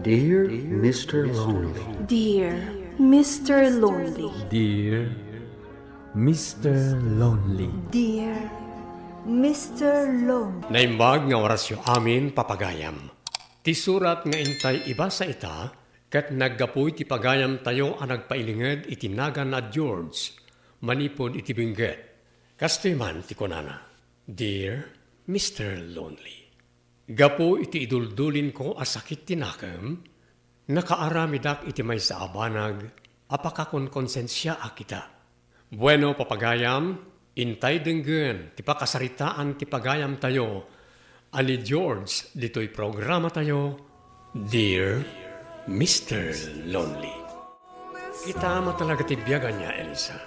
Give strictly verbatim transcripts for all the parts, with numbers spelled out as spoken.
Dear Mister Lonely. Dear Mister Lonely. Dear Mister Lonely. Dear Mister Lonely. Naimbag nga orasyo amin, papagayam. Ti surat nga intay ibasa ita, ket naggapu iti pagayamtayo a nagpailinged iti nagan a George manipud iti Benguet. Kastoy man ti kunana, "Dear Mister Lonely, gapu iti iduldulinko a sakit ti nakem, nakaaramidak iti maysa a banag a pakakonkonsensiaak ita." Bueno, papagayam, intay denggen ti pakasaritaan ti pagayamtayo a ni George ditoy programatayo, Dear Mister Lonely. Kita met talaga ti biag ania, Elisa.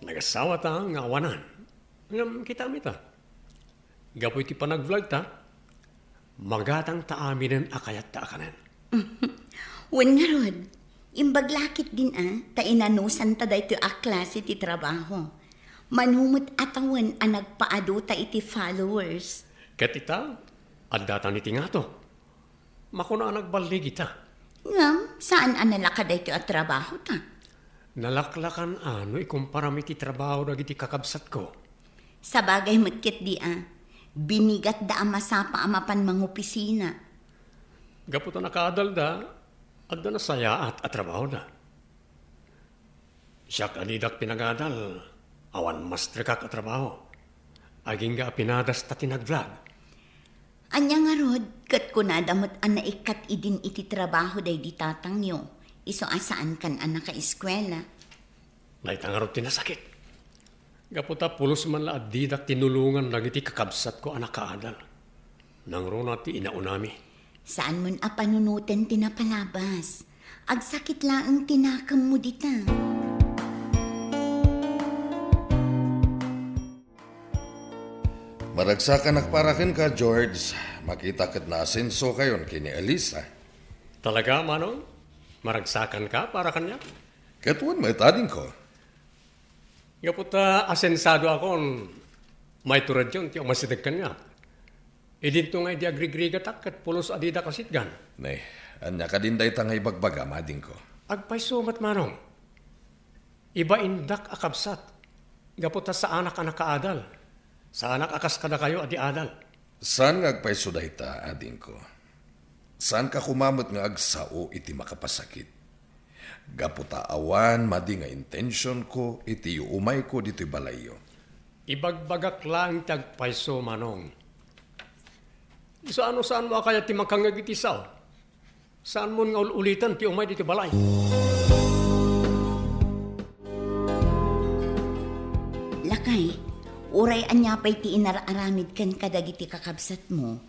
Nagasawata nga awanan. Ngem kita met a. Gapu iti panag-vlog ta, magatang ta aminen a kayatta a kanen. Wen ngarud, imbag la ketdin a, ta inanusan ta daytoy a klase ti trabaho. Mano met a tawen a nagpaadu ta iti followers. Ket ita, adda ta ni ti ngato. Makuna a nagballig ita. Ngem, saan a nalaka daytoy a trabaho ta? Nalaklakan a no ikumparam iti trabaho dagiti kakabsatko. Sabagay met ketdi a, binigatda a masapa a mapan mangopisina. Gapu ta nakaadalda, adda nasayaat a trabahoda. Siak a didak pinagadal, awan masterkak a trabaho. Agingga a pinadas ta ti nag-vlog. Ania ngarud, ket kunada met a naikkat idin iti trabaho daydi tatangyo, isu a saankan a nakaeskuela. Dayta ngarud ti nasakit. Gapu ta pulos man la a didak tinulongan dagiti kakabsatko a nakaadal. Nangruna ti inaunami. Saanmon a panunoten ti napalabas. Agsakit laeng ti nakemmo dita. Maragsakanak para kenka, George. Makita ket naasensokayon ken ni Elisa. Talaga, Manong? Maragsakanka para kaniak? Ket wen met, adingko. Gapu ta asensadoakon, maituredyon ti umasideg kaniak. Idinto nga idi agrigrigatak ket pulos a didak asitgan. Ne, ania kadin dayta nga ibagbagam, adingko? Agpayso met, Manong. Ibaindak a kabsat, gapu ta saanak a nakaadal. Saanak a kas kadakayo a di adal. Saan nga agpayso dayta, adingko? Saanka koma met nga agsao iti makapasakit? Gapu ta awan madi nga intensionko iti yuumayko ditoy balayyo. Ibagbagak laeng ti agpayso, Manong. Saan no saanmo a kayat ti makangngeg iti sao? Saanmon nga ul-ulitan ti umay ditoy balay. Lakay, uray ania pay ti inar-aramid kenka dagiti kakabsatmo,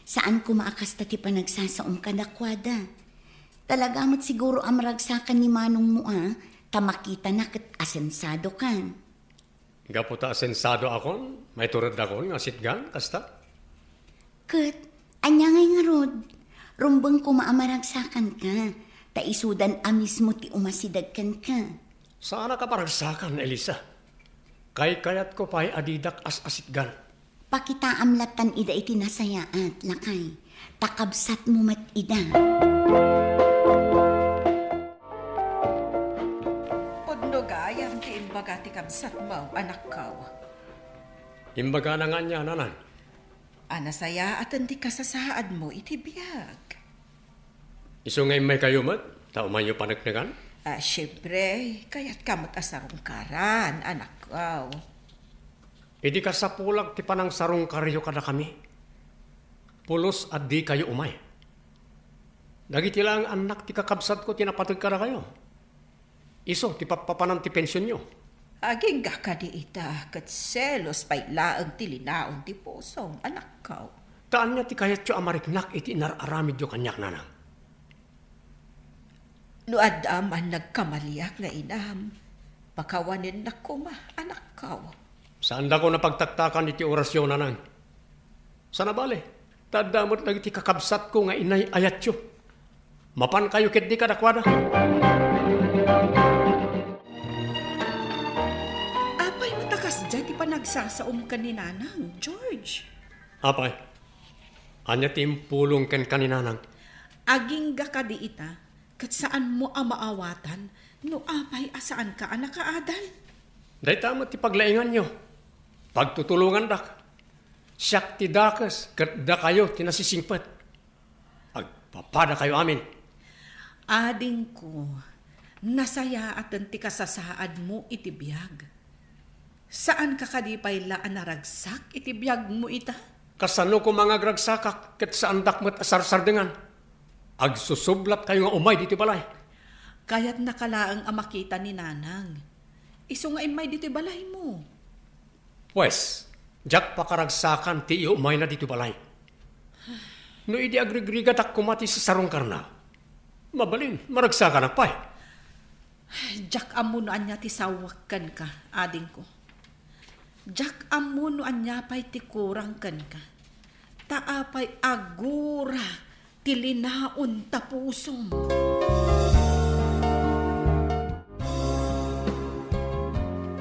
saan koma a kasta ti panagsasaom kadakuada. Talaga met siguro a maragsakan ni manongmo a, ta makitana ket asensadokan. Gapu ta asensadoakon, maitureddakon nga sitgan, kasta? Ket, ania ngay ngarud? Rumbeng koma a maragsakanka, ta isudan a mismo ti umasideg kenka. Saanak a maragsakan, Elisa. Kaykayatko pay a didak as-asitgan. Pakitaam lattan ida iti nasayaat, lakay, ta kabsatmo met ida. Pudno gayam ti imbaga ti kabsatmo, anakko. Imbagana nga ania, nanang? A nasayaaten ti kasasaadmo iti biag. Isu nga immaykayo met, ta umayyo paneknekan? Ah, siempre, kayatka met a sarungkaran, anakko. Idi kasapulag ti panangsarungkaryo kadakami, pulos a dikayo umay. Dagiti laeng annak ti kakabsatko ti napateg kadakayo. Isu ti pappapanan ti pensionyo. Agingga kadi ita, ket selos pay laeng ti linaon ti pusom, anakko. Ta ania ti kayatyo a mariknak iti inar-aramidyo kaniak, nanang? No adda man nagkamaliak nga inam, pakawanennak koma, anakko. Saandakon a pagtaktakan iti orasyo, nanang. Sana bale, ta adda met dagiti kakabsatko nga inay-ayatyo. Mapankayo ketdi kadakuada. Apay met a kasdiay ti panagsasaom ken ni Nanang, George? Apay, ania ti impulong kenka ni Nanang? Agingga kadi ita, ket saanmo a maawatan no apay a saanka a nakaadal? Dayta met ti paglainganyo. Pagtutulongandak. Siak ti dakes, ket dakayo ti nasisingpet. Agpapadakayo amin. Adingko, nasayaaten ti kasasaadmo iti biag. Saanka kadi pay la a naragsak iti biagmo ita? Kasano koma nga agragsakak ket saandak met a sarsardengan? Agsusublatkayo nga umay ditoy balay. Kayatnaka laeng a makita ni Nanang. Isu nga immay ditoy balaymo. Pues, diak pakaragsakan ti iumayna ditoy balay. No idi agrigrigatak koma ti sasarungkarna, mabalin, maragsakanak pay. Diak ammo no ania ti sawak kenka, adingko. Diak ammo no ania pay ti kurang kenka. Ta apay a gura ti linaon ta pusom.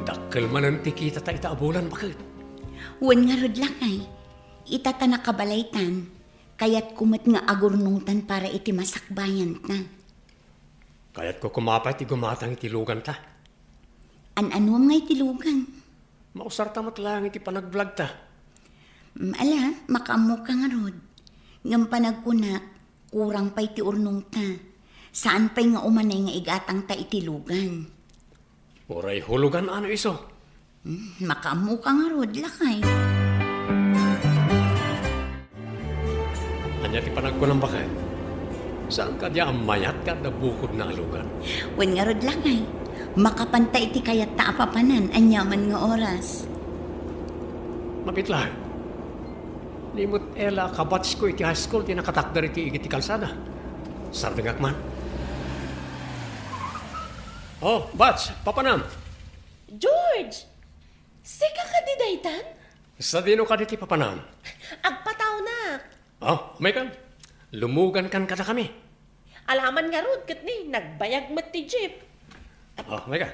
Dakkel manen ti kitata ita a bulan, baket. Wen ngarud, lakay, ita ta nakabalaytan, kayatko met nga agurnongtan para iti masakbayanta. Kayatko koma pay ti gumatang iti luganta. An-anuam nga iti lugan? Mausarta met laeng iti panagblagta. Mm, ala, makaammoka ngarud. Ngem panagkunak, kurang pay ti urnongta. Saan pay nga umanay nga igatangta iti lugan. Uray hulugan ano isu? Hmm, makaammoka ngarud, lakay. Ania ti panagkunam, baket? Saan kadi a mayat ti adda bukodna a lugan? Wen ngarud, lakay. Makapanta iti kayatta a papanan aniaman nga oras. Mapit laeng. Ni met Ella a kabatchko iti high school ti nakatakder iti igid ti kalsada. Sardengak man. Oh, batch, papanam. George! Sika kadi daytan? Sadino kadi ti papanam? Agpatawnak. Oh, umaykan. Lumugankan kadakami. Alaman ngarud ket ni, nagbayag met ti jeep. Oh, umaykan.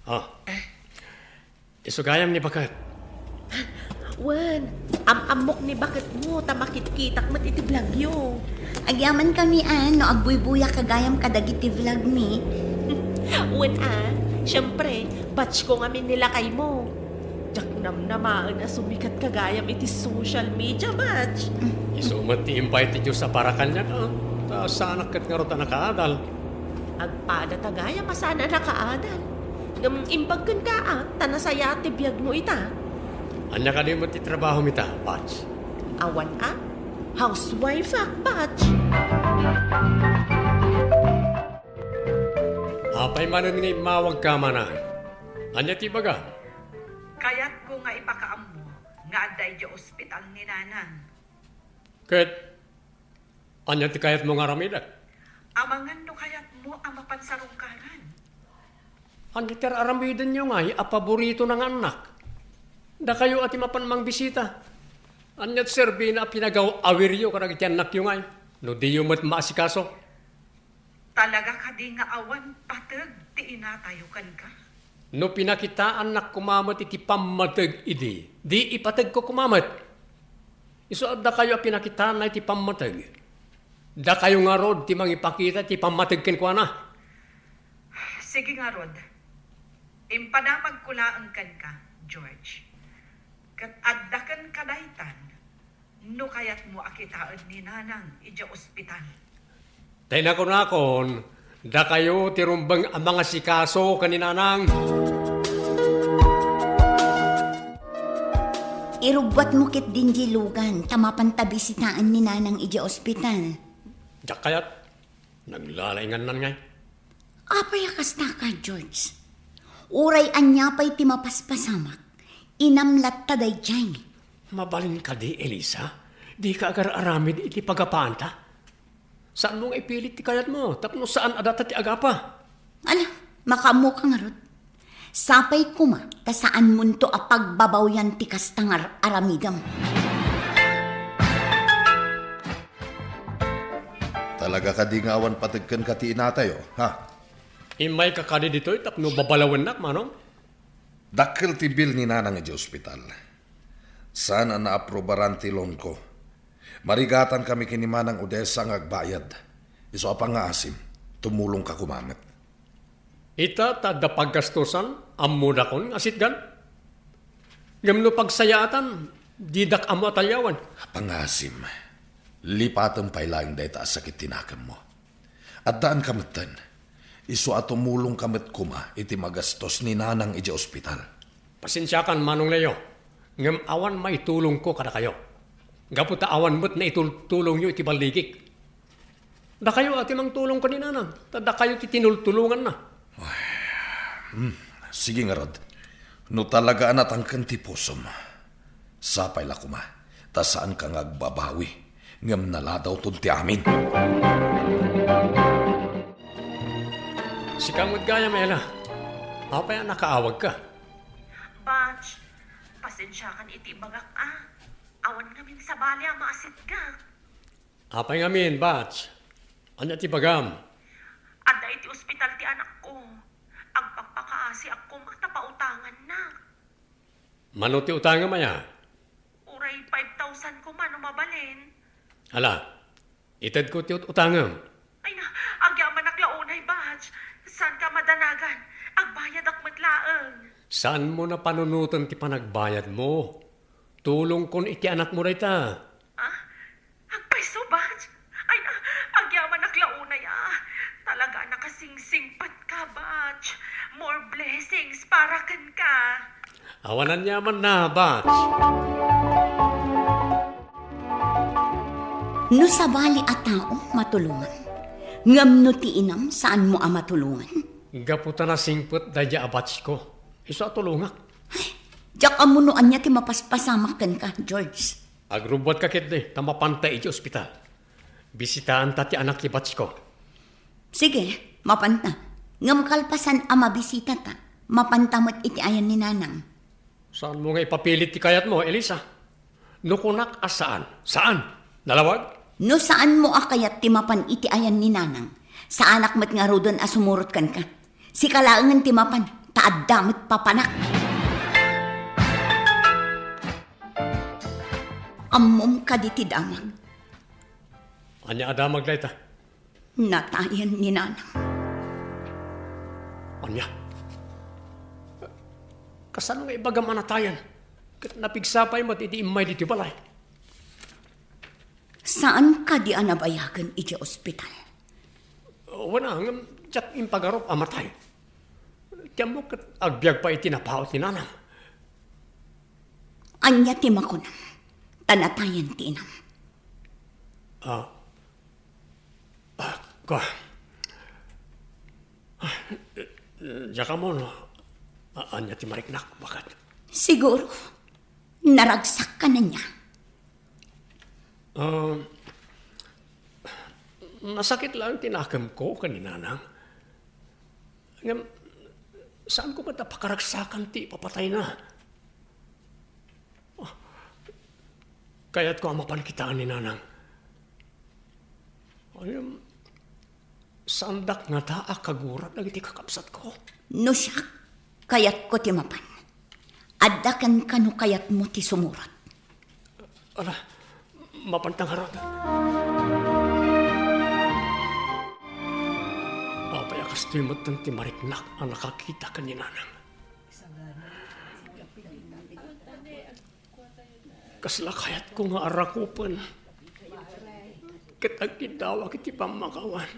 Oh. Isu gayam ni baket. Wen, am-ammok ni baketmo ta makitkitak met iti vlogyo. Agyamankami a no agbuybuyak gayam kadagiti vlog mi. Wen a, siempre, batchko ngamin ni lakaymo. Diak namnamaen a sumikatka gayam iti social media, batch. Isu met ti imbay ti Dios a para kaniak, a. Ta saanak ket ngarud a nakaadal. Agpadata gayam a saan a nakaadal. Ngem imbag kenka a, ta nasayaat ti biagmo ita. Ania kadi met ti trabahom ita, batch? Awan a? Housewifeak, batch. Apay manen nga immawagka manen? Ania ti ibagam? Kayatko nga ipakaammo nga adda idiay ospital ni Nanang. Ket ania ti kayatmo nga aramidek? Amangan no kayatmo a mapan sarungkaran. Ania ti ar-aramidenyo ngay a paboritona nga annak? Dakayo a ti mapan mangbisita. Ania ti serbina a pinagaw-awiryo kadagiti annakyo ngay no diyo met maasikaso? Talaga kadi nga awan pateg ti inatayo kenka? No pinakitaannak koma met iti pammateg idi, di ipategko koma met. Isu a dakayo a pinakitaanna iti pammateg. Dakayo ngarud ti mangipakita iti pammateg kenkuana. Sige ngarud. Impadamagko laeng kenka, George. Ket adda kenka daytan, no kayatmo a kitaen ni Nanang idiay ospital. Tay nakunakon, dakayo ti rumbeng a mangasikaso ken ni Nanang. Irubbuatmo ketdin diay lugan ta mapanta bisitaen ni Nanang idiay ospital. Diak kayat. Naglalaingannan ngay. Apay a kastaka, George? Uray ania pay ti mapaspasamak, inam latta daydiay. Mabalin kadi, Elisa? Dika agar-aramid iti pagapaanta? Saanmo nga ipilit ti kayatmo tapno saan a data ti agapa? Ala, makaammoka ngarud. Sapay koma ta saanmonto a pagbabawian ti kasta nga ar-, aramidem. Talaga kadi nga awan pateg kenka ti inatayo, ha? Immayka kadi ditoy tapno babalawennak, manong? Dakkel ti bill ni Nanang idiay ospital. Saan a naaprobaran ti loan ko. Marigatankami ken ni Manang Odessa nga agbayad. Isu a pangngaasim, tumulongka koma met. Ita ta adda paggastosan, ammodakon nga sitgan. Ngem no pagsayaatan, didak ammo a taliawen. Pangngaasim, lipatem pay laeng dayta a sakit ti nakemmo. Addaanka metten. Isu a tumulongka met koma iti magastos ni Nanang idiay ospital. Pasensiakan, Manong Leo, ngem awan maitulongko kadakayo. Gapu ta awan met naitultulongyo iti balligik. Dakayo a ti mangtulong ken ni Nanang, ta dakayo ti tinultulonganna. Hmm, sige ngarud. No talaga a natangken ti pusom, sapay la koma, ta saanka nga agbabawi, ngem naladawton ti amin. Sika met gayam, Ella. Apay a nakaawagka? Batch, pasensiakan iti ibagak a. Awan ngamin sabali a maasitgak. Apay ngamin, Batch? Ania ti bagam? Adda iti ospital ti anakko. Agpakpakaasiak koma ta pautanganna. Mano ti utangem aya? Uray five thousand koma no mabalin. Ala, itedko ti ut-utangem. Ay na, agyamanak la unay, Batch. Saanka madanagan? Agbayadak met laeng. Saanmo a panunoten ti panagbayadmo? Tulongkon iti anakmo dayta. Ah? Agpayso, Batch? Ay na, agyamanak la unay a. Talaga a nakasingsingpetka, Batch. More blessings para kenka. Awan aniamanna, Batch. No sabali a tao, matulongan. Ngem no ti inam, saanmo a matulongan? Gapu ta nasingpet daydiay a batchko. Isu a tulongak. Ay, diak ammo no ania ti mapaspasamak kenka, George. Agrubbuatka ketdi ta mapanta idiay ospital. Bisitaanta ti anak ti batchko. Sige, mapanta. Ngem kalpasan a mabisitata, mapanta met iti ayan ni Nanang. Saanmo nga ipapilit ti kayatmo, Elisa? No kunak a saan, saan. Nalawag? No saanmo a kayat ti mapan iti ayan ni Nanang, saanak met ngaruden a sumurot kenka. Sika laengen ti mapan, ta adda met papanak. Ammom kadi ti damag? Ania a damag dayta? Natayen ni Nanang. Ania? Kasano nga ibagam a natayen? Ket napigsa pay met idi immay ditoy balay. Saan kadi a nabayagen idiay ospital? Wen a, ngem diak impagarup a matay. Ti ammok ket agbiag pay iti napaut ni Nanang. Ania ti makunam? Ta natayen ti inam. Ah. Ah, ka. Ah, diak ammo no a-, ania ti mariknak, baket? Siguro, naragsak ka ania. Ah, nasakit laeng ti nakemko ken ni Nanang. Ngem, saanko met a pakaragsakan ti ipapatayna. Ah, kayatko a mapan kitaen ni Nanang. Ngem, saandak ngata a kagura dagiti kakabsatko? No siak, kayatko ti mapan. Adda kenka no kayatmo ti sumurot. Ala, mapanta ngarud. Apay a kastoy metten ti mariknak a nakakita ken ni Nanang? Kasla kayatko nga arakupen ket agkiddawak iti pammakawan.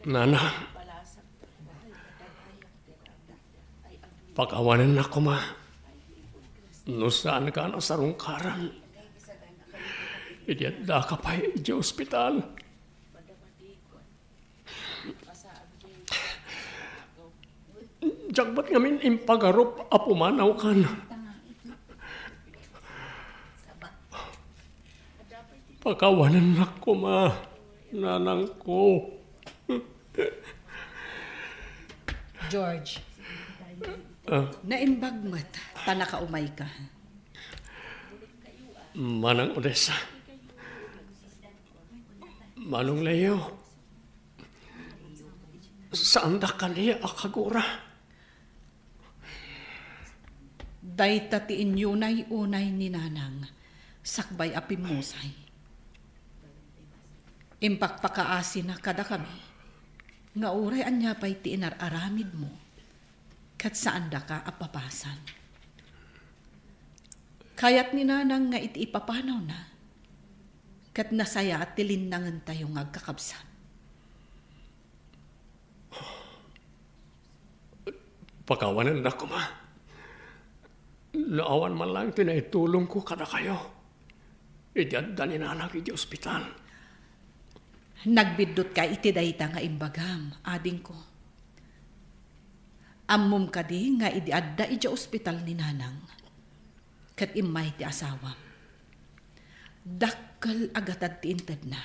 Nana, pakawanennak koma no saanka a nasarungkaran idi addaka pay idiay ospital. Diak met ngamin impagarup a pumanawkan. Pakawanennak koma, nanangko. George, ah, naimbag met ta nakaumayka. Manang Odessa. Manong Leo. Saandak kadi a kagura. Dayta ti inyunay-unay ni Nanang sakbay a pimmusay. Impakpakaasina kadakami nga uray ania pay ti inar-aramidmo, ket saandaka a papasan. Kayat ni Nanang nga iti ipapanawna, ket nasayaat ti linnangentayo nga agkakabsat. Pakawanennak koma no awan man laeng ti naitulongko kadakayo idi adda ni Nanang iti ospital. Nagbiddutka iti dayta nga imbagam, adingko. Ammom kadi nga idi adda idiay ospital ni Nanang, ket immay ti asawam, dakkel a gatad ti intedna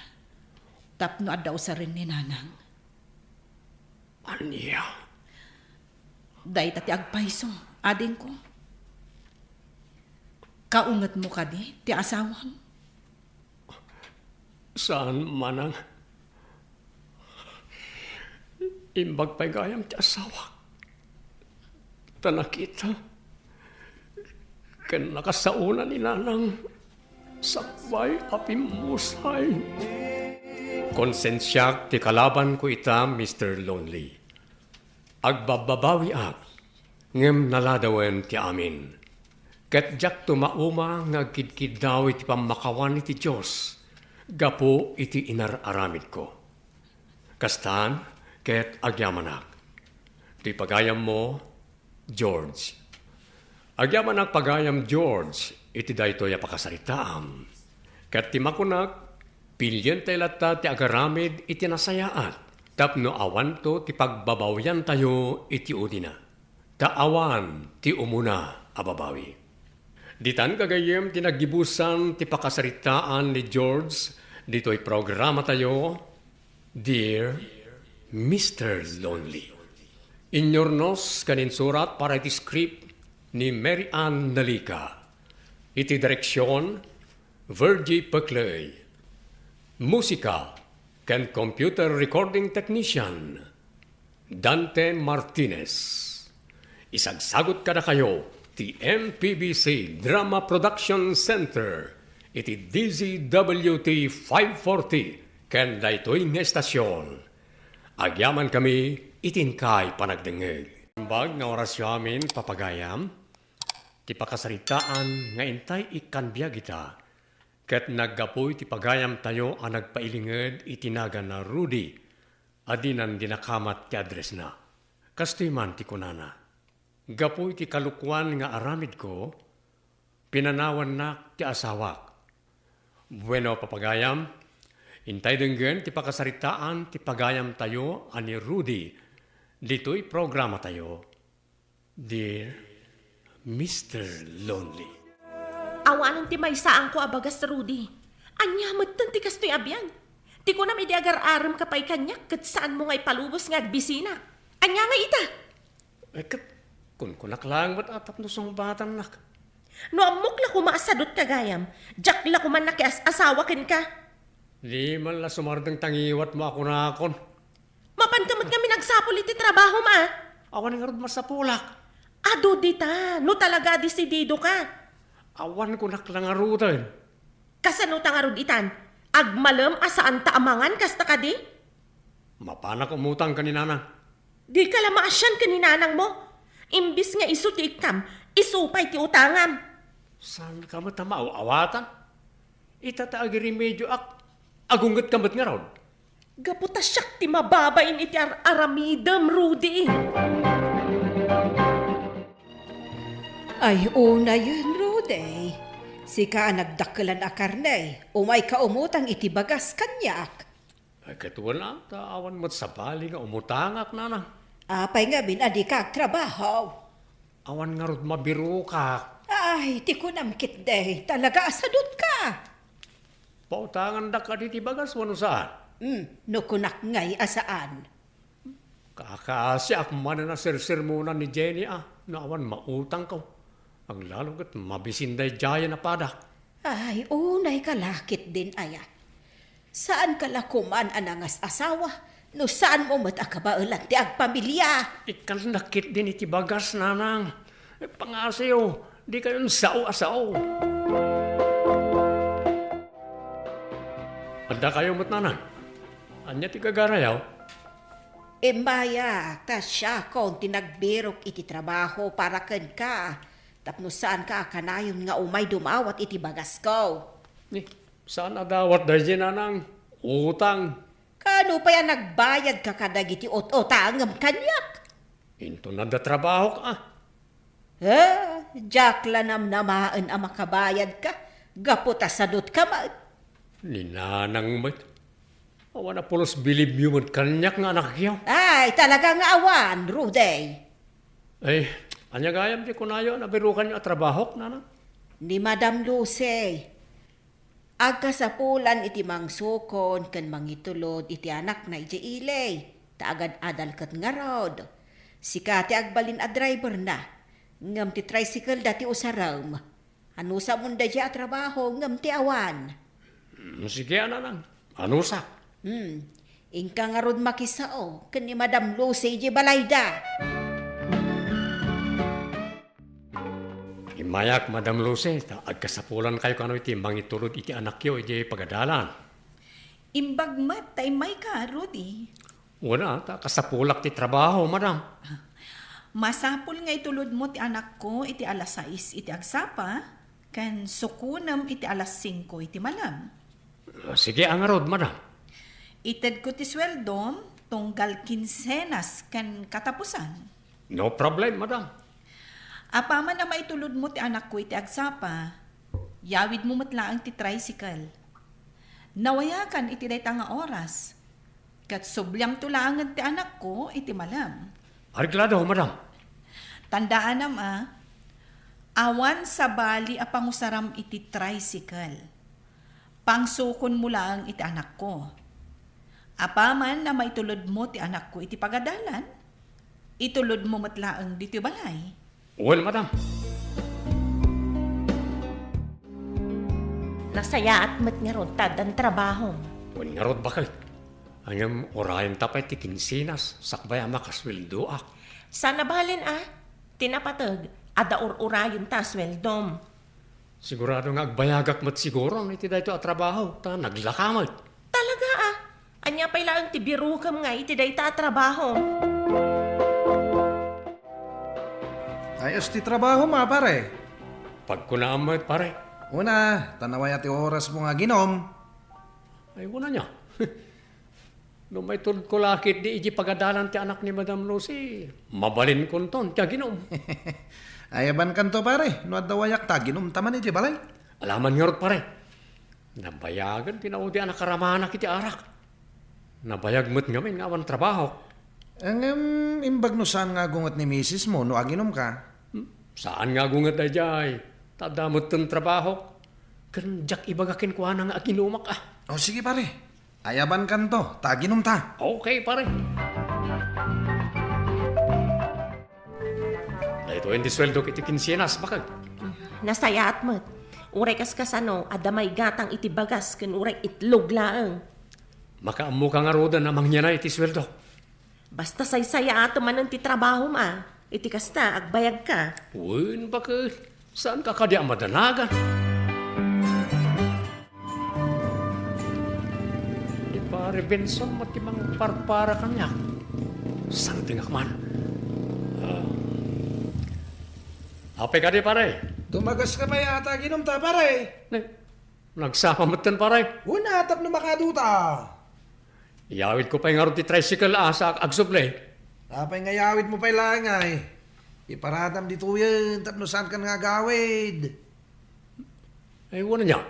tapno adda usaren ni Nanang. Ania? Dayta ti agpayso, adingko. Kaungetmo kadi ti asawam? Saan, manang. Imbag pay gayam ti asawak. Ta nakita ken nakasaona ni Nanang sakbay a pimmusay. Konsensiak ti kalabanko ita, Mister Lonely. Agbabbabawiak, ngem naladawen ti amin. Ket diakto mauma nga agkidkiddaw iti pammakawan iti Dios gapu iti inar-aramidko. Kastan, ket agyamanak. Ti pagayammo, George. Agyamanak pagayam, George, iti daytoy a pakasaritaam. Ket ti makunak, pilientayo latta ti agaramid iti nasayaat tapno awanto ti pagbabawiantayo iti udina. Ta awan ti umuna a babawi. Ditan gagayyem ti naggibusan ti pakasaritaan ni George ditoy programatayo, Dear Mister Lonely. Inyurnos ken insurat para iti script ni Mary Ann Nalica. Iti direksion, Virgie Pecley. Musika ken computer recording technician, Dante Martinez. Isagsagut kadakayo ti M P B C Drama Production Center iti D Z W T five forty ken daytoy nga estasion. Agyamankami iti inkay panagdengngeg. Imbag nga orasyo amin, papagayam, ti pakasaritaan nga intay ikkan biag ita, ket naggapu iti pagayamtayo a nagpailinged iti naganna Rudy a dinan dinakamat ti addressna. Kastoy man ti kunana, "Gapu iti kalokuan nga aramidko, pinanawannak ti asawak." Bueno, papagayam, intay denggen ti pakasaritaan ti pagayamtayo a ni Rudy ditoy programatayo. Dear Mister Lonely. Awanen ti maysaanko a bagas, Rudy. Ania metten ti kastoy a biag? Ti kunam idi agar-aremka pay kaniak ket saanmo nga ipalubos nga agbisinak. Ania nga ita? Eh, ket kunkunak laeng met a tapno sungbatannak. No ammok la koma a sadut ka gayam, diak la koma nakias-asawa kenka. Di man la sumardeng ta ngiwatmo a kunakon. Mapanka met ngamin agsapul iti trabahom, a? Awan ngarud masapulak. Adu dita, no talaga a desididoka. Awan kunak la ngaruden. Kasano ta ngarud itan? Agmalem a saanta a mangan kasta kadi? Mapanak umutang ken ni Nanang. Dika la maasian ken ni Nanangmo. Imbis nga isu ti ikkam, isu pay ti utangam. Saanka met a maaw-awatan? Ita ta agiremedioak, agungetka met ngarud. Gapu ta siak ti mababain iti ar-aramidem, Rudy. Ay, unayen, Rudy. Sika a nagdakkelan a karne, umayka umutang iti bagas kaniak. Ay, ket wen, ta awan met sabali nga umutangak, Nanang. Apay ngamin a dika agtrabaho? Awan ngarud mabirokak. Ay, ti kunam ketdi, talaga a sadutka. Pautangandak kadi ti bagas wenno saan? Hmm, no kunak ngay a saan. Kakaasiak manen a sersermonan ni Jenny a, no awan mautangko. Aglalo ket mabisin daydiayen a padak. Ay, unayka la ketdin aya. Saanka la koman a nangas-asawa no saanmo met a kabaelan ti agpamilia. Ikkannak ketdin iti bagas, Nanang. Pangasiyo, dikayon sao a sao. Addakayo met, nanang. Ania ti gagarayo? Imbaya, ta siakon ti nagbirok iti trabaho para kenka, tapno saanka a kanayon nga umay dumawat iti bagasko. Eh, saan a dawat daydi, nanang? Utang. Kaano pay a nagbayadka kadagiti ut-utangem kaniak? Inton adda trabahok, a. Eh, diak la namnamaen a makabayadka, gapu ta sadutka met. Ni nanang met. Awan a pulos bilibyo met kaniak nga anakyo. Ay, talaga nga awan, Rudy. Ay, ania gayam ti kunayo a nabirokanyo a trabahok, nanang? Ni Madam Lucy. Agkasapulan iti mangsukon ken mangitulod iti anakna idiay ili, ta agad-adal ket ngarud. Sika ti agbalin a driverna, ngem ti tricycle-da ti usarem. Anusamon daydiay a trabaho ngem ti awan. Mm, sige, a, nanang. Anusak. Hmm. Inka ngarud makisao ken ni Madam Lucy idiay balayda. Immayak, Madam Lucy, ta agkasapulankayo kano iti mangitulod iti anakyo idiay pagadalan. Imbag met ta immayka, Rudy. Wen a, ta kasapulak ti trabaho, Madam. Masapul nga itulodmo ti anakko iti alas sais iti agsapa, ken sukonem iti alas singko iti malem. Sige a ngarud, Madam. Itedko ti sueldom tunggal kinsenas ken katapusan. No problem, Madam. Apaman a maitulodmo ti anakko iti agsapa, yawidmo met laeng ti tricycle. Nawayakan iti dayta nga oras, ket subliamto laengen ti anakko iti malem. Areglado, Madam. Tandaanam a, awan sabali a pangusaram iti tricycle. Pangsukonmo laeng iti anakko. Apaman a maitulodmo ti anakko iti pagadalan, itulodmo met laeng ditoy balay. Wen, Madam. Nasayaat met ngarud ta addan trabahom. Wen ngarud, baket. Ngem urayenta pay ti kinsenas, sakbay a makasueldoak. Saan a balen a, ti napateg, adda ur-urayenta a sueldom. Sigurado nga agbayagak met siguro iti daytoy a trabaho, ta naglaka met. Talaga a? Ania pay laeng ti birokem nga iti dayta a trabaho? Ayos ti trabahom a, pare. Pagkunaam met, pare. Una, ta nawaya ti orasmo nga aginom. Ay, wen ania. No maitulodko la ketdi iti pagadalan ti anak ni Madam Lucy, mabalinkonton ti aginom. Ayabankanto, pare, no adda wayak ta aginumta man iti balay. Alaman ngarud, pare. Nabayagen ti naudi a nakaramanak iti arak. Nabayag met ngamin nga awan trabahok. Ngem, imbag no saan nga agunget ni misismo no aginumka? Hmm, saan nga agunget daydiay. Ta adda metten trabahok. Ken diak ibaga kenkuana nga aginumak a. O, sige, pare. Ayabankanto, ta aginumta. Okay, pare. Daytoyen ti sueldok iti kinsenas, baket. Nasayaat met. Uray kas kasano, adda maigatang iti bagas ken uray itlog laeng. Makaammoka ngaruden a mangyanay iti sueldok. Basta saysayaatem manen ti trabahom a. Iti kasta, agbayagka. Wen, baket. Saanka kadi a madanagan? Ni Pare Benson met ti mangparpara kaniak. Sardengak man. Ah. Apay kadi, pare? Dumagaska pay a ta aginumta, pare. Ne, nagsapa metten, pare. Una, tapno makaduta. Iyawidko pay ngarud ti tricycle a sa agsubli. Apay nga iyawidmo pay laeng ay? Iparadam ditoyen tapno saankan nga agawid. Ay, wen ania.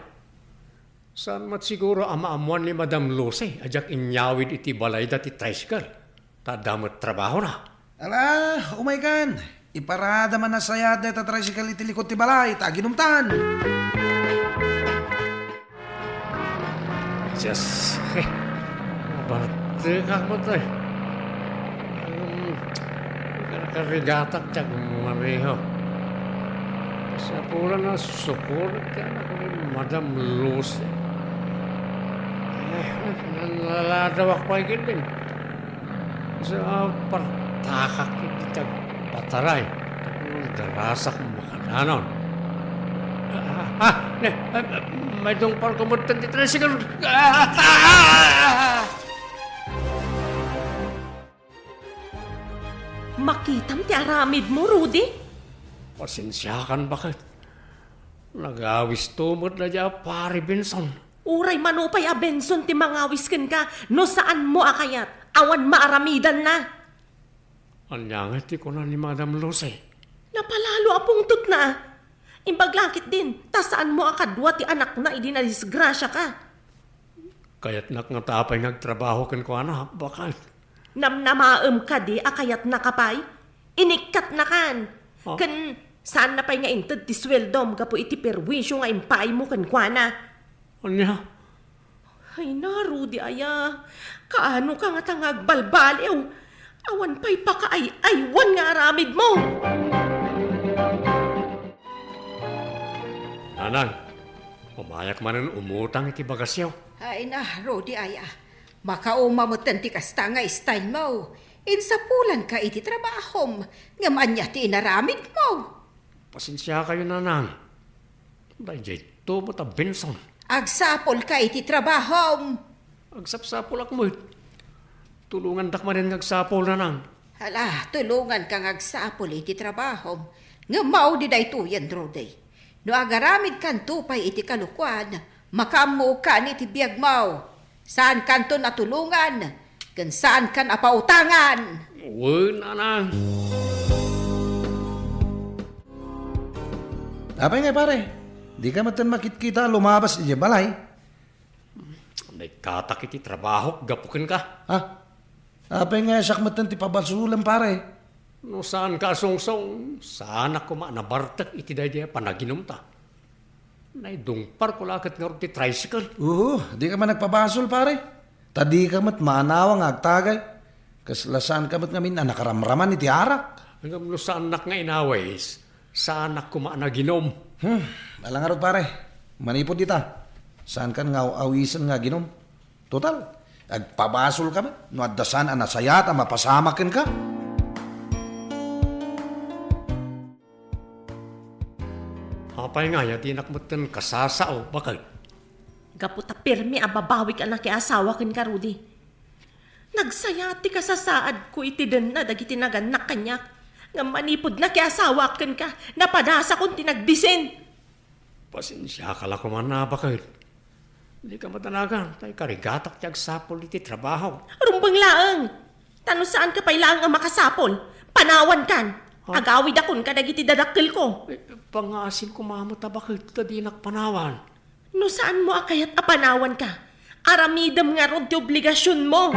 Saan met siguro a maammoan ni Madam Lucy a diak inyawid iti balayda ti tricycle? Ta adda met trabahona. Ala, umaykan. Iparadam a nasayaat dayta tricycle iti likod ti balay, ta aginumtan. Dios, eh, nabartekak met, eh. Ngem, karkarigatak ti agmaneho. Kasapulan a sukonek ti anak ni Madam Lucy. Eh, naladawak pay ketdin. Sa partakak iti agpataray. Darasak makadanon. Ah, ah, ne, ah, ah, may dungparko met ti tricycle. Ah, ah, ah, ah. Makitam ti aramidmo, Rudy? Pasensiakan, baket. Nagawisto met daydiay a Pare Benson. Uray mano pay a Benson ti mangawis kenka, no saanmo a kayat, awan maaramidanna. Ania ngay ti kuna ni Madam Lucy? Napalalo a pungtotna. Imbag la ketdin, ta saanmo a kadua ti anakna idi nadisgrasiaka. Kayatnak ngata pay nga agtrabaho kenkuana, baket. Namnamaem kadi a kayatnaka pay? Inikkatnakan. Ah. Ken saanna pay nga inted ti sueldom gapu iti perwisio nga impaaymo kenkuana. Ania? Ay na, Rudy aya. Kaano ka ngata nga agbalbaliw? Awan pay pakaay-aywan nga aramidmo. Nanang, umayak manen umutang iti bagasyo. Ay na, Rudy aya. Makauma metten ti kasta nga style mo. Insapulanka iti trabahom, ngem ania ti inaramidmo? Pasensiakayo, Nanang. Daydiay to met a Benson. Agsapulka iti trabahom. Agsapsapulak met. Tulongandak manen nga agsapul, Nanang. Hala, tulonganka nga agsapul iti trabahom. Ngem maudi daytoyen, Rudy. No agaramidkanto pay iti kalokuan, makaammokan iti biagmo. Saankanton a tulongan, ken saankan a pautangan. Wen, Nanang. Apay ngay, pare? Dika metten makitkita a lumabas idiay balay? Naikkatak iti trabahok gapu kenka. Ha? Apay nga siak metten ti pabasolem, pare? No saanka a sungsong, saanak koma a nabartek iti daydiay a panaginumta. Naidungparko la ket ngarud ti tricycle. Oo, dika man nagpabasol, pare. Ta dika met maanawa nga agtagay. Kasla saanka met ngamin a nakaramraman iti arak. Ngem no saannak nga inawis, saanak koma a naginum. Hmm, ala ngarud, pare. Manipud ita, saankan nga aw-awisen nga aginum. Total, agpabasolka met no adda saan a nasayaat a mapasamak kenka. Apay ngay a dinak metten kasasao, baket? Gapu ta pirmi a babawik a nakiasawa kenka, Rudy. Nagsayaat ti kasasaadko iti denna dagiti nagannak kaniak. Ngem manipud nakiasawaak kenka, napadasakon ti nagbisin. Pasensiaka la koman a, baket. Dika madanagan, ta ikarigatak ti agsapul iti trabaho. Rumbeng laeng! Ta no saanka pay laeng a makasapul, panawankan. Ha? Agawidakon kadagiti dadakkelko. Eh, pangngaasim koma met a, baket, ta dinak panawan. No saanmo a kayat a panawanka, aramidem ngarud ti obligasionmo.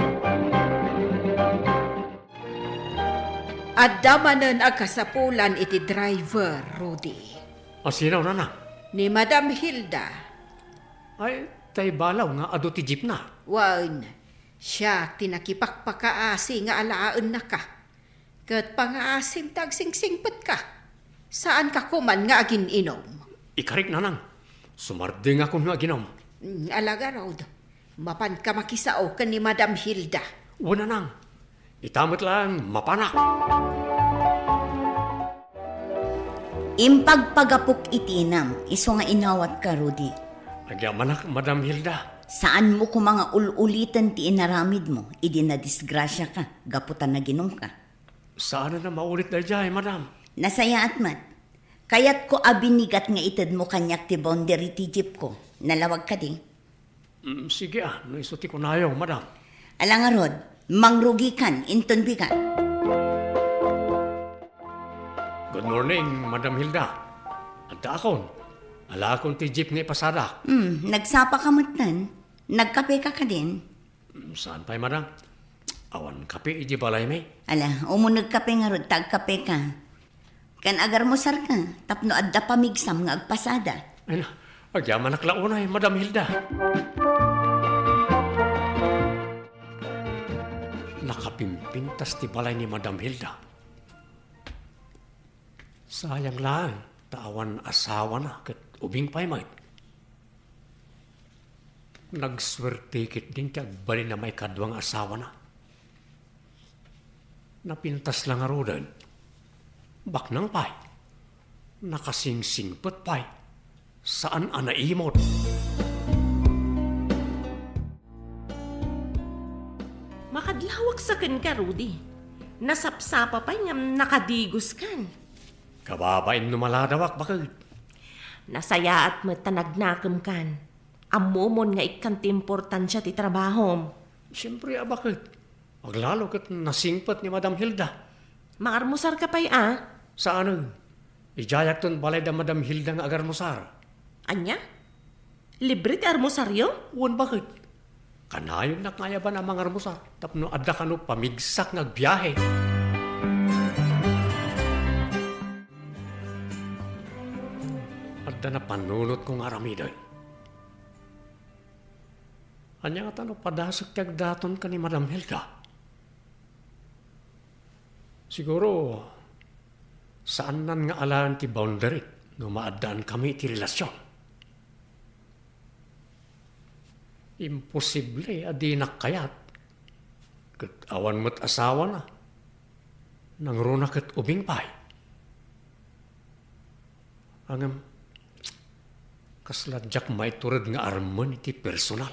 Adda manen a kasapulan iti driver, Rudy. A sino, Nanang? Ni Madam Hilda. Ay, tay balaw nga adu ti jeepna. Wen, siak ti nakipakpakaasi nga alaennaka. Ket pangngaasim ta agsingsingpetka. Saanka koman nga agin-inum. Ikarik, Nanang. Sumardengakon nga aginum. Mm, ala ngarud. Mapanka makisao ken ni Madam Hilda. Wen, Nanang. Ita met laeng mapanak. Impagpagapok iti inam, isu nga inawatka, Rudy. Agyamanak, Madam Hilda. Saanmo koma nga ul-uliten ti inaramidmo idi nadisgrasiaka gapu ta naginumka. Saanen a maulit daydiay, madam. Nasayaat met. Kayatko a binigat nga itedmo kaniak ti boundary ti jeepko. Nalawag kadi? Mm, sige a, no isu ti kunayo, madam. Ala ngarud, mangrugikan inton bigat. Good morning, Madam Hilda. Addaakon. Alaakon ti jeep nga ipasadak. Hmm, nagsapaka metten. Nagkapeka kadin? Mm, saan pay, madam? Awan kape idiay balaymi. Ala, umunegka pay ngarud ta agkapeka. Ken agarmusarka tapno adda pamigsam nga agpasada. Ay na, agyamanak la unay, Madam Hilda. Nakapimpintas ti balay ni Madam Hilda. Sayang laeng ta awan asawana ket ubing pay met. Nagsuerte ketdin ti agbalin a maikadua nga asawana. Napintas la ngaruden. Baknang pay. Nakasingsingpet pay. Saan a naimot. Makadlawak sa kenka, Rudy. Nasapsapa pay ngem nakadigos kan. Kababain no maladawak, baket. Nasayaat met ta nagnakem kan. Ammomon nga ikkan ti importansia ti trabahom. Siempre a, baket. Aglalo ket nasingpet ni Madam Hilda. Mangarmusar ka pay a? Saanen. Idiayakton balay da Madam Hilda nga agarmusar. Ania? Libre ti armusaryo? Wen, baket. Kanayonnak nga ayaban a mangarmusar tapno adda kano pamigsak nga agbiahe. Adda napannunotko nga aramiden. Ania ngata no padasek ti agdaton ken ni Madam Hilda? Siguro, saannan nga alaen ti boundary no maaddaan kami ti relasyon. Imposible a dinak kayat. Ket awan met asawana. Nangruna ket ubing pay. Ngem, kasla diak maitured nga armen iti personal.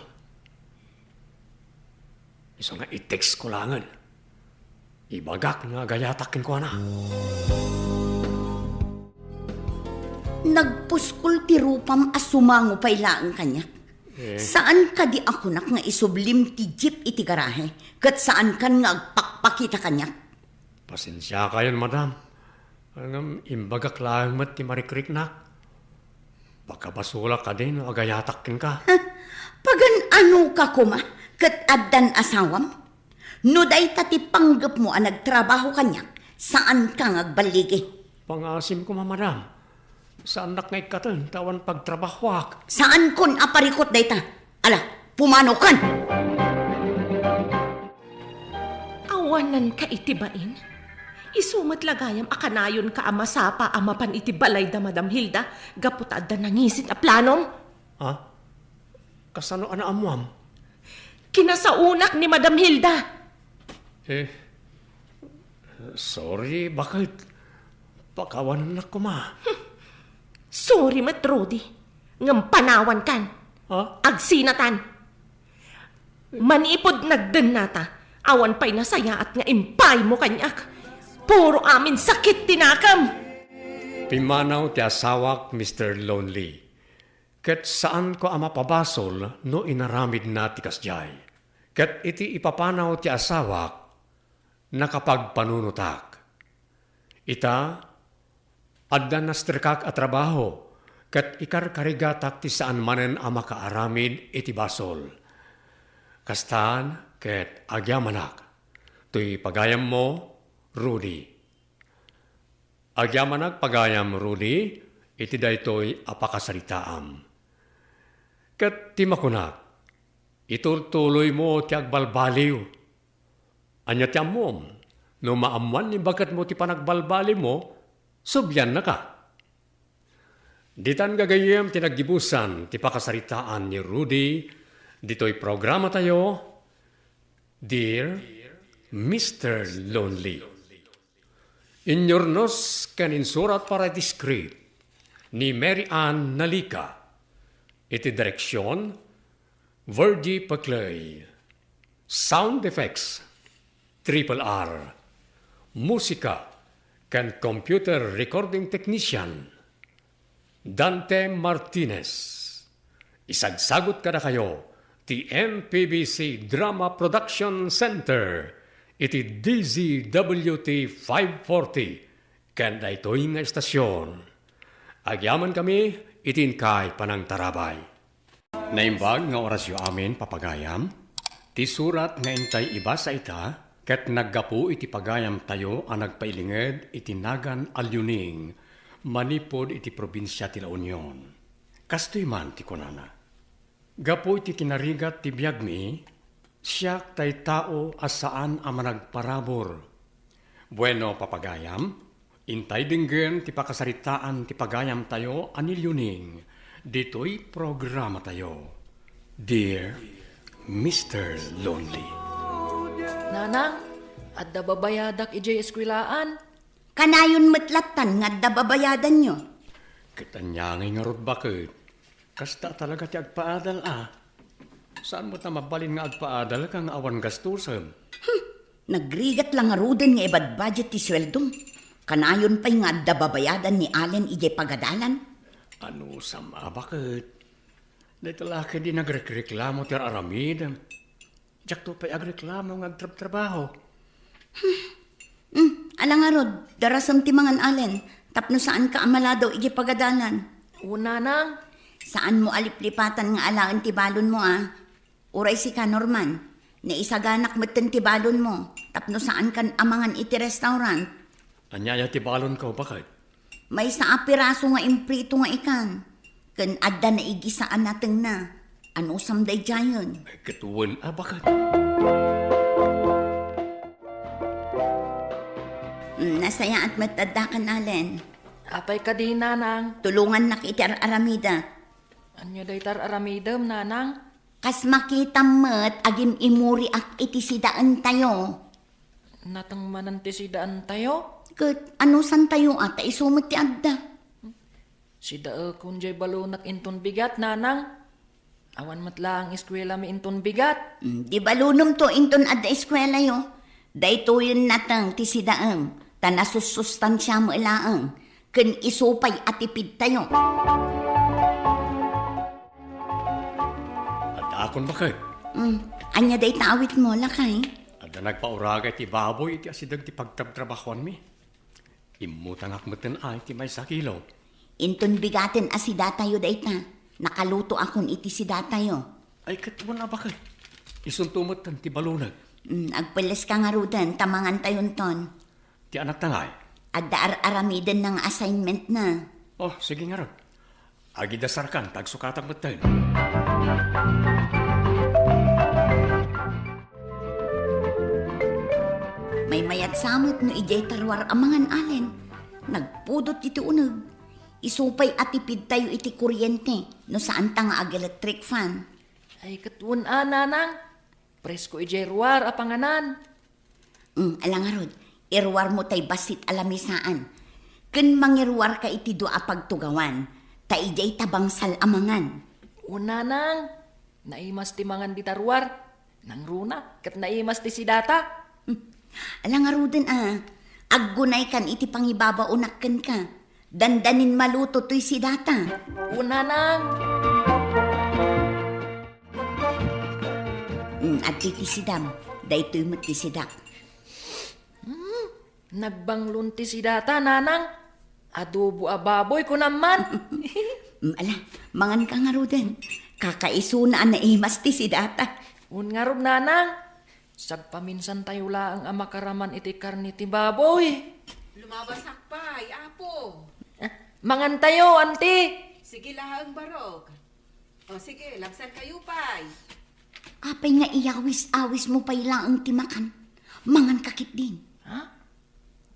Isu nga i-text ko laengen. Ibagak nga agayatak kenkuana. Nagpuskol ti rupam a sumango pay laeng kaniak. Eh. Saan kadi a kunak nga isublim ti jeep iti garahe, ket saan kan nga agpakpakita kaniak? Pasensiakayon, madam. Ngem imbagak laeng met ti marikriknak. Pakabasolak kadi no agayatak kenka. Pagan-ano ka koma ket addan asawam? No dayta ti panggepmo a nagtrabaho kaniak, saanka nga agballigi. Pangasim koma, madam. Saannak nga ikkaten ta awan pagtrabahoak. Saankon a parikut dayta. Ala, pumanokan! Awananka iti bain? Isu met la gayam a kanayonka a masapa a mapan iti balay da Madam Hilda gapu ta adda nangisit a planom? Ha? Kasano a naammoam? Kinasaonak ni Madam Hilda. Eh, sorry, baket. Pakawanennak koma. Sorry met, Rudy. Ngem panawankan. Ha? Agsinatan. Manipud nagdennata, awan pay nasayaat nga impaymo kaniak. Puro amin sakit ti nakem. Pimmanaw ti asawak, Mister Lonely. Ket saanko a mapabasol no inaramidna ti kasdiay. Ket iti ipapanaw ti asawak, nakapagpanunotak. Ita, adda nastrikak a trabaho, ket ikarkarigatak ti saan manen a makaaramid iti basol. Kastan ket agyamanak, toy pagayammo, Rudy. Agyamanak pagayam, Rudy, iti daytoy a pakasaritaam. Ket ti makunak, itultuloymo ti agbalbaliw. Ania ti ammom, no maammoan ni baketmo ti panagbalbaliwmo, subliannaka. Ditan gagayyem ti naggibusan ti pakasaritaan ni Rudy ditoy programatayo, Dear Mister Lonely. Inyurnos ken insurat para iti script ni Mary Ann Nalica. Iti direksyon, Virgie Paclay. Sound effects, Triple R. Musika ken computer recording technician, Dante Martinez. Isagsagut kadakayo ti M P B C Drama Production Center iti D Z W T five forty ken daytoy nga estasion. Agyamankami iti inkay panangtarabay. Naimbag nga orasyo amin, papagayam. Ti surat nga intay ibasa ita, ket naggapu iti pagayamtayo a nagpailinged iti nagan Aluning, manipud iti probinsia ti La Union. Kastoy man ti kunana, "Gapu iti kinarigat ti biagmi, siak tay tao a saan a managparabur." Bueno, papagayam, intay denggen ti pakasaritaan ti pagayamtayo a ni Liuning ditoy programatayo. Dear Mister Lonely. Nanang, adda babayadak idiay eskuelaan. Kanayon met lattan nga adda babayadanyo. Ket ania ngay ngarud baket? Kasta talaga ti agpaadal a. Saan met a mabalin nga agpaadal ka nga awan gastusem? Hmm, nagrigat la ngaruden nga ibadbudget ti sueldom. Kanayon pay nga adda babayadan ni Allen idiay pagadalan. Anusam a baket? Dayta la ketdi nagrekreklamo ti ar-aramidem. Diakto pay agreklamo nga agtrabtrabaho. Hmm, ala ngarud, darasem ti mangan Allen, tapno saanka a maladaw idiay pagadalan. Wen, nanang. Saanmo a liplipatan nga alaen ti balonmo a. Uray sika, Norman, naisaganak metten ti balonmo, tapno saankan a mangan iti restaurant. Ania aya ti balonko, baket? Maysa a piraso nga imprito nga ikan, ken adda naigisa a natengna. Anusam daydiayen? Ay, ket wen a, baket? Mm, nasayaat met addakan, Allen. Apay kadi, nanang? Tulongannak iti ar-aramidek. Ania dayta ar-aramidem, nanang? Kas makitam met, agim-imuriak iti sidaentayo. Nateng manen ti sidaentayo? Ket anusantayo a ta isu met ti adda? Sidaekon diay balonek inton bigat, nanang. Awan met laeng eskuelami inton bigat. Mm, di balonemto inton adda eskuelayo. Daytoyen nateng ti sidaem, ta nasussustansia met laeng, ken isu pay a tipidtayo. Addaakon, baket. Mm, ania dayta awitmo, lakay? Adda nagpauraga iti baboy iti asideg ti pagtrabtrabahoanmi. Immutangak metten ay ti maysa kilo. Inton bigaten a sidatayo dayta, nakalutoakon iti sidatayo. Ay, ket wen a, baket? Isunto metten ti balonek. Mm, agpelleska ngaruden ta mangantayonton. Ti anakta ngay? Adda ar-aramidenna nga assignmentna. Oh, sige ngarud. Agidasarkan, ta agsukatak metten. Maymayatsa met no idiay ta ruar a mangan Allen. Nagpudot iti uneg. Isu pay a tipidtayo iti kuryente no saanta nga ag-electric fan. Ay, ket wen a, nanang. Presko idiay ruar a panganan. Mm, ala ngarud, iruarmo tay bassit a lamisaan. Ken mangiruarka iti dua a pagtugawan, ta idiay ta bangsal a mangan. O, nanang, naimas ti mangan dita ruar. Nangruna, ket naimas ti sidata. Mm, ala ngaruden a, aggunaykan iti pangibabaonak kenka. Dandanin maluto toy sidata. O, nanang. Mm, adtoy ti sidam. Daytoy met ti sidak. Hmm, nagbanglon ti sidata, nanang. Adobo a baboy, kunam man. Mm, ala, manganka ngaruden. Kakaisuna a naimas ti sidata. Wen ngarud, nanang. Sagpaminsantayo laeng a makaraman iti karne ti baboy. Lumabasak pay, apo. Ah, mangantayo, anti. Sige laeng, barok. O sige, labsankayo pay. Apay nga iyawis-awismo pay laeng ti makan? Manganka ketdin. Ha?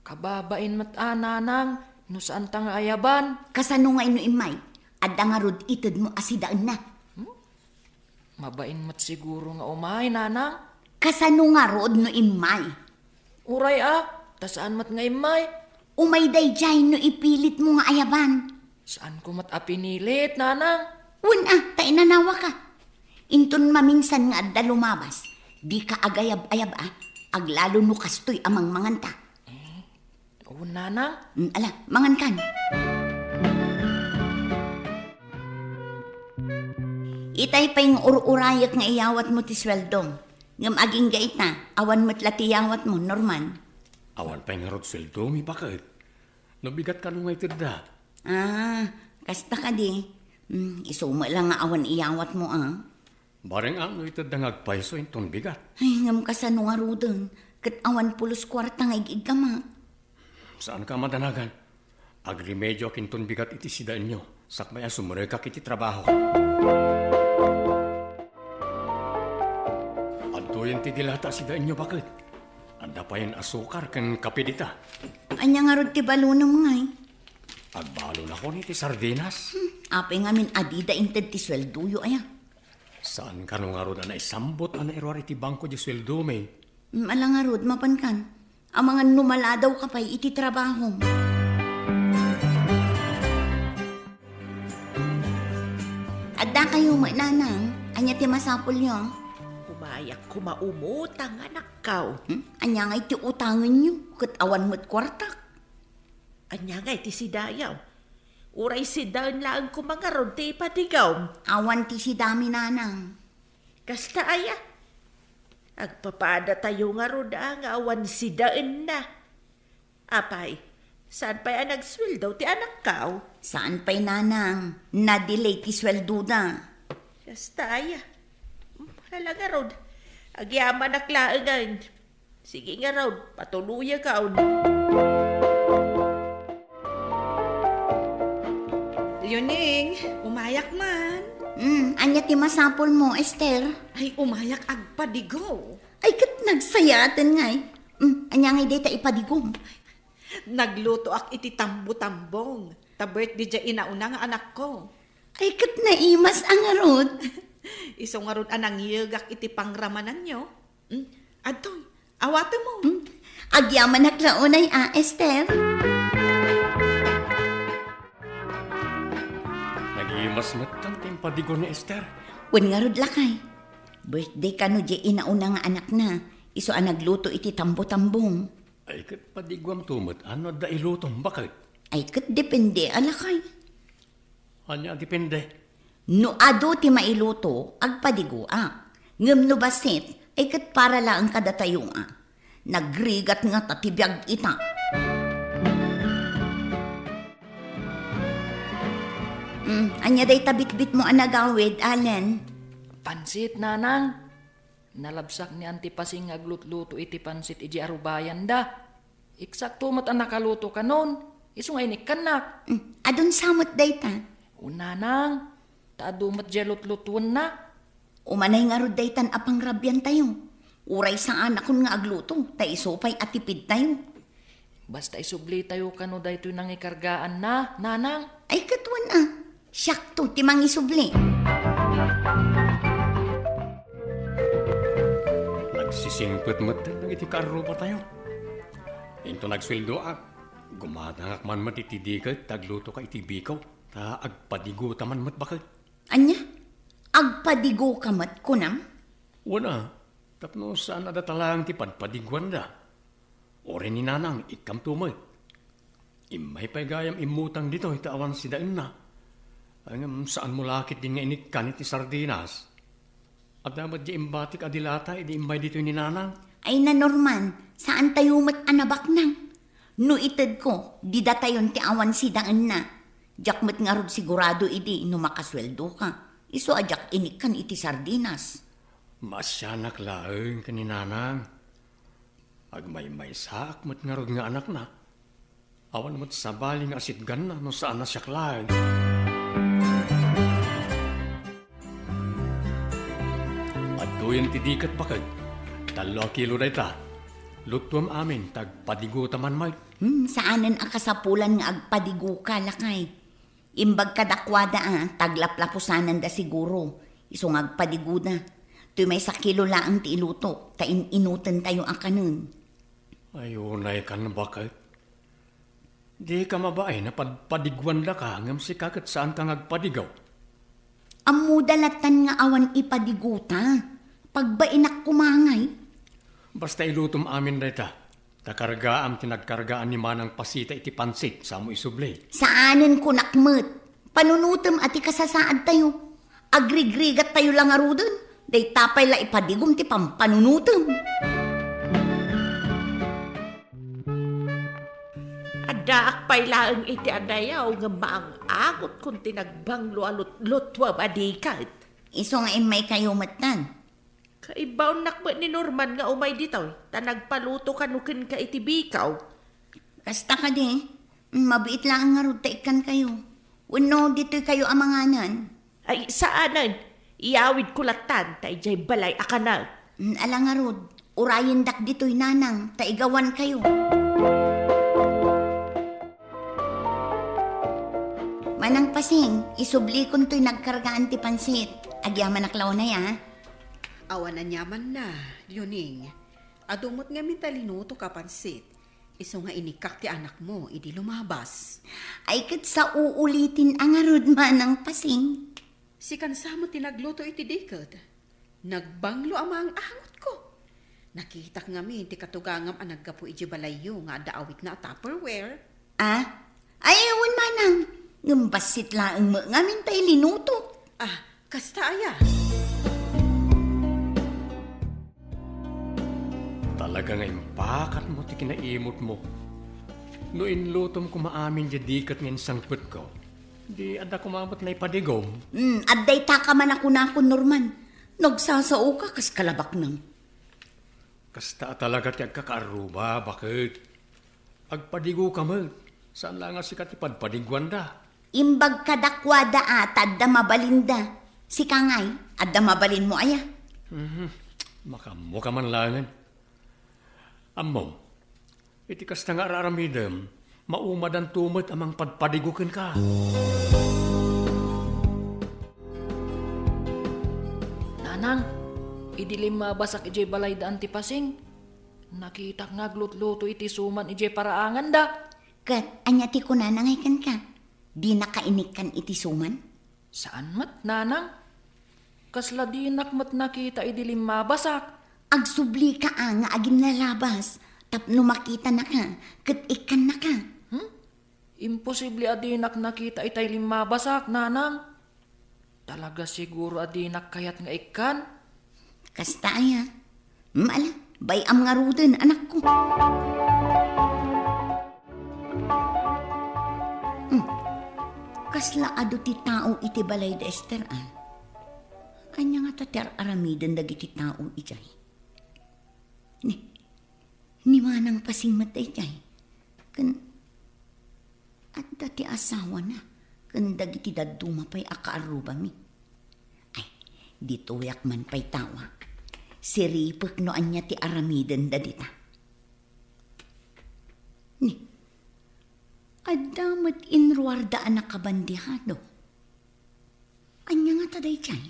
Kababain met a, nanang, no saanta nga ayaban. Kasano ngay no immay? Adda ngarud itedmo a sidaenna. Hmm? Mabain met siguro nga umay, nanang. Kasano ngarud no immay? Uray a, ta saan met nga immay. Umay daydiay no ipilitmo nga ayaban. Saanko met a pinilit, nanang. Wen a, ta inanawaka. Inton maminsan nga adda lumabas, dika agayab-ayab a, aglalo no kastoy a mangmanganta. Eh, wen, nanang. Mm, ala, mangankan. Itay pay nga ur-urayek nga iyawatmo ti sueldom. Ngem agingga ita, awan met la ti iyawatmo, Norman. Awan pay ngarud sueldomi, baket. No bigat kano nga itedda? Ah, kasta kadi. Hmm, isu met la nga awan iyawatmo, a. Bareng a no itedda nga agpayso inton bigat. Ay, ngem kasano ngaruden? Ket awan pulos kuarta nga ig-iggamak. Saanka a madanagan. Agremedioak inton bigat iti sidaenyo, sakbay a sumrekak iti trabaho. Adtoyen ti dilata a sidaenyo, baket. Adda payen asukar ken kape dita. Ania ngarud ti balonem ngay? Agbalonakon iti sardinas. Hmm, apay ngamin a dida inted ti sueldoyo aya? Saan kano ngarud a naisambot a nairuar iti bangko di sueldomi? Hmm, ala ngarud, mapankan. Amangan no maladawka pay iti trabahom. Adda kayo met, nanang, ania ti masapulyo? Umayak koma umutang, anakko. Hmm? Ania ngay ti utangenyo? Ket awan met kuartak. Ania ngay ti sidayo? Uray sidaen laeng koma ngarud ti ipadigom. Awan ti sidami, nanang. Kasta aya? Agpapadatayo ngarud a nga awan sidaenna. Apay, saan pay a nagsueldo ti anakko? Saan pay, nanang, na-delay ti sueldoda. Kasta aya? Hala ngarud, agyamanak laengen. Sige ngarud, patuloyakon. Leoning, umayak man. Hmm, ania ti masapulmo, Esther? Ay, umayak agpadigo. Ay, ket nagsayaaten ngay. Hmm, ania ngay dayta ipadigom? Naglutoak iti tambo-tambong. Ta birthday diay inauna nga anakko. Ay, ket naimas a ngarud. Isu ngarud a nangyegak iti pangramananyo. Hmm? Adtoy, awatemmo. Hmm? Agyamanak la unay a, Esther. Nagimas met ti impadigo ni Esther. Wen ngarud lakay. Birthday kano diay inauna nga anakna, isu a nagluto iti tambo-tambong. Ay, ket padiguamto met a no adda ilutom, baket? Ay, ket depende a lakay. Ania a depende? No adu ti mailuto, agpadigoak. Ngem no bassit, ay ket para laeng kadatayo a. Nagrigat ngata ti biag ita. Mm, ania dayta bitbitmo a nagawid, Allen? Pansit, nanang. Nalabsak ni Auntie Pasing nga aglutluto iti pansit idiay arubayanda. Eksakto met a nakaluto kanon, isu nga inikkannak. Mm, adun sa met dayta? O nanang, ta adu met diay lutlutuenna. Umanay ngarud daytan a pangrabiantayo. Uray saanakon nga agluto, ta isu pay a tipidtayo. Basta isublitayo kano daytoy nangikargaanna, nanang. Ay, ket wen a. Siakto ti mangisubli. Nagsisingpet met dagiti kaarrubatayo. Inton agsueldoak, gumatangak man met iti diket ta aglutoka iti bikaw, ta agpadigota man met baket. Ania? Agpadigoka met, kunam? Wen a, tapno saan a data laeng ti padpadiguanda. Uray ni nanang, ikkanto met. Immay pay gayam immutang ditoy ta awan sidaenna. Ay, ngem saanmo la ketdin nga inikkan iti sardinas? Adda met diay imbatik a dilata idi immay ditoy ni nanang? Ay, na Norman, saantayo met a nabaknang. No itedko, didatayon ti awan sidaenna. Diak met ngarud sigurado idi no makasueldoka. Isu a diak inikkan iti sardinas. Maasianak laeng ken ni nanang. Agmaymaysaak met ngarud nga anakna. Awan met sabali nga asitganna no saan a siak laeng. Adtoyen ti diket, baket. Tallo a kilo dayta. Luttuam amin, ta agpadigota man met. Hmm, saanen a kasapulan nga agpadigoka, lakay. Imbag kadakuada a, ta aglaplapusananda siguro. Isu nga agpadigoda. Toy maysa kilo laeng ti iluto, ta in-inutentayo a kanen. Ay, unay kan, baket. Dika mabain a padpadiguandaka, ngem sika ket saanka nga agpadigo. Ammoda latan nga awan ipadigota. Pagbainak koma ngay. Basta ilutom amin dayta. Ta kargaam ti nagkargaan ni Manang Pasita iti pansit, samo isubli. Saanen kunak met. Panunotem a ti kasasaadtayo. Agrigrigattayo la ngaruden. Dayta pay la ipadigom ti pampanunotem. Addaak pay laeng iti adayo ngem maang-angotkon ti nagbanglo a lut-, lutlutuem a diket. Isu nga immaykayo metten. Kaibaonnak met ni Norman nga umay ditoy, ta nagpaluto kano kenka iti bikaw. Kasta kadi, mabiit laeng ngarud ta ikkankayo. Wenno ditoykayo a manganen? Ay, saanen. Iyawidko lattan ta idiay balay a kanen. Mm, ala ngarud, urayendak ditoy nanang, ta igawankayo. Manang Pasing, isublikon toy nagkargaan ti pansit. Agyamanak la unay, a. Awan aniamanna, Leoning. Adu met ngamin tay linutok a pansit. Isu nga inikkak ti anakmo idi lumabas. Ay, ket sa uulitin a ngarud, Manang Pasing. Sikan sa met ti nagluto iti diket. Nagbanglo a maang-angotko. Nakitak ngamin ti katugangam a naggapu idiay balayyo nga adda awitna a Tupperware. Ah? Ay, wen, Manang. Ngem bassit laeng met ngamin tay linuto. Ah, kasta aya? Talaga nga impakatmo ti kinaimutmo. No inlutom koma amin diay diket nga insangpetko, di adda koma met naipadigom. Hmm, adda itaka man a kunakon, Norman. Nagsasaoka kas kalabaknang. Kasta a talaga ti agkakaarruba, baket. Agpadigoka met. Saan la nga sika ti padpadiguanda. Imbag kadakuada a ta adda mabalinda. Sika ngay, adda mabalinmo aya? Mhm. Makaammoka man laengen. Ammom, iti kasta nga ar-aramidem, maumadanto met a mangpadpadigo kenka. Nanang, idi limmabasak idiay balay da Anti Pasing, nakitak nga aglutluto iti suman idiay paraanganda. Ket ania ti kunana ngay kenka? Dinaka inikkan iti suman? Saan met, Nanang. Kasla dinak met nakita idi limmabasak. Agsublika a nga aginnalabas tapno makitanaka ket ikkannaka. Hmm? Imposible a dinak nakita itay limmabasak, Nanang. Talaga siguro a dinak kayat nga ikkan. Kasta aya? Hmm, ala, bay-am ngaruden, anakko. Hmm. Kasla adu ti tao iti balay da Esther, a? Ania ngata ti ar-aramiden dagiti tao idiay? Ni, ni Manang Pasing met daydiay. Ken adda ti asawana ken dagiti dadduma pay a kaarrubami. Ay, ditoyak man pay tawa. Siripek no ania ti aramidenda dita. Ni, adda met inruarda a nakabandihado. Ania ngata daydiay?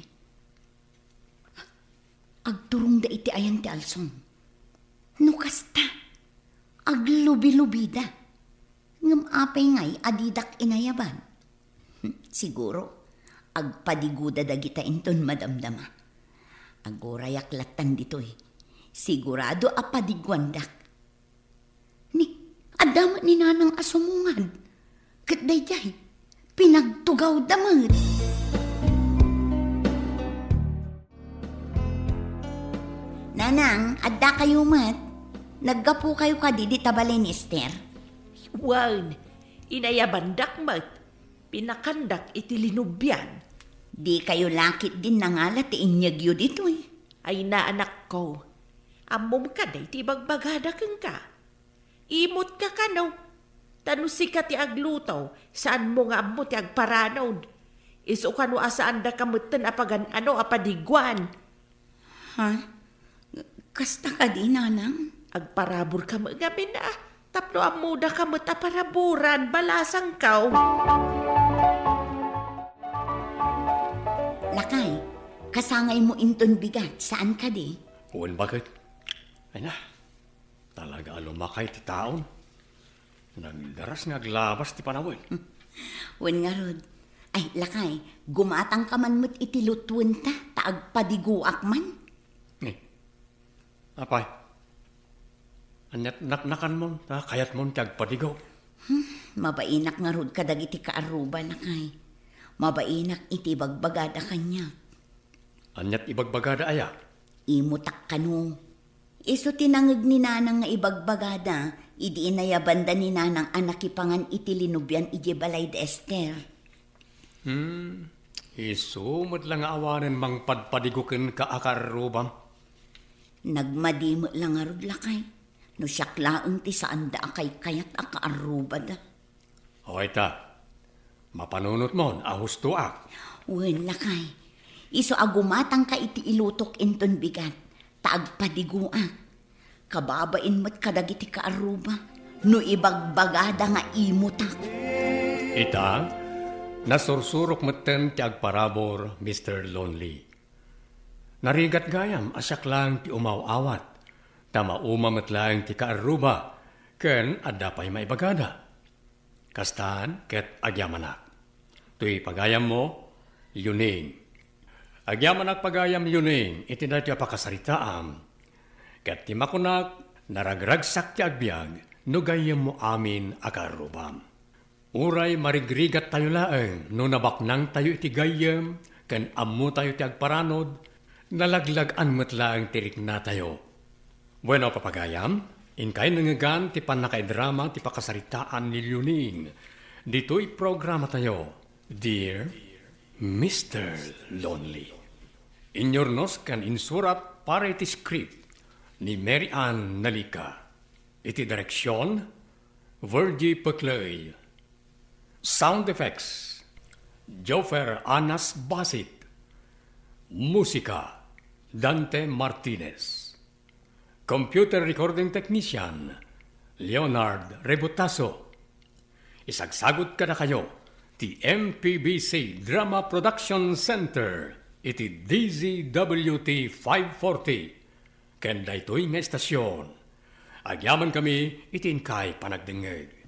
Agturongda iti ayan ti alsong. No kasta, aglubilubida. Ngem apay ngay a didak inayaban? Siguro, agpadigoda dagita inton madamdama. Agurayak lattan ditoy. Sigurado a padiguandak. Ni, adda met ni Nanang a sumungad. Ket daydiay, pinagtugawda met. Nanang, adda kayo met? Naggapu kayo kadi dita balay ni Esther? Wen, inayabandak met. Pinakandak iti linubian. Di kayo lakit din nangala ti inyegyo ditoy. Ay, naanakko, ammom kadi ti ibagbagada kenka? Imutka kano? Ta no sika ti agluto, saanmo nga ammo ti agparanod. Isu kano a saandaka metten a pagan-ano a padiguan? Ha? Kasta kadi, Nanang? Agparaburka met ngamin a, tapno ammodaka met a paraburan, balasangko. Lakay, kasangaymo inton bigat, saan kadi? Wen, baket. Ay na, talaga a lumakay ti taon. Nagdaras nga aglabas ti panawen. Wen ngarud. Ay, lakay, gumatangka man met iti lutuenta, ta agpadigoak man. Eh, apay, ania't naknakanmon, ta kayatmon ti agpadigo? Hmm, mabainak ngarud kadagiti kaarruba, lakay. Mabainak iti bagbagada kaniak. Ania't ibagbagada aya? Imutak kano. Isu ti nangeg ni Nanang nga ibagbagada idi inayabanda ni Nanang a nakipangan iti linubian idiay balay da Esther. Hmm, isu met la nga awanen mangpadpadigo kenka a kaarrubam. Nagmadi met la ngarud, lakay, no siak laeng ti saanda a kaykayat a kaarrubada. O, ita, mapanunotmon a hustoak. Wen, lakay, isu a gumatangka iti ilutok inton bigat, ta agpadigoak. Kababain met kadagiti kaarruba, no ibagbagada nga imutak. Ita, nasursurok metten ti agparabur, Mister Lonely. Narigat gayam a siak laeng ti umaw-awat. Ta mauma met laeng ti kaarruba ken adda pay maibagada. Kastan ket agyamanak. Toy pagayammo, Yuning. Agyamanak pagayam Yuning iti daytoy a pakasaritaam. Ket ti makunak, naragragsak ti agbiag no gayyemmo amin a kaarrubam. Uray marigrigattayo laeng no nabaknangtayo iti gayyem ken ammotayo ti agparanud, nalaglag-an met laeng ti riknatayo. Bueno, papagayam, inkay nangngegan ti pannakaidrama ti pakasaritaan ni Leoning ditoy programatayo, Dear Mister Lonely. Inyurnos ken insurat para iti script ni Mary Ann Nalica. Iti direksion, Virgie Peclay. Sound effects, Joffer Anas Basit. Musika, Dante Martinez. Computer recording technician, Leonard Rebutaso. Isagsagut kadakayo ti M P B C Drama Production Center iti D Z W T five forty. Ken daytoy nga estasion, agyamankami iti inkay panagdengngeg.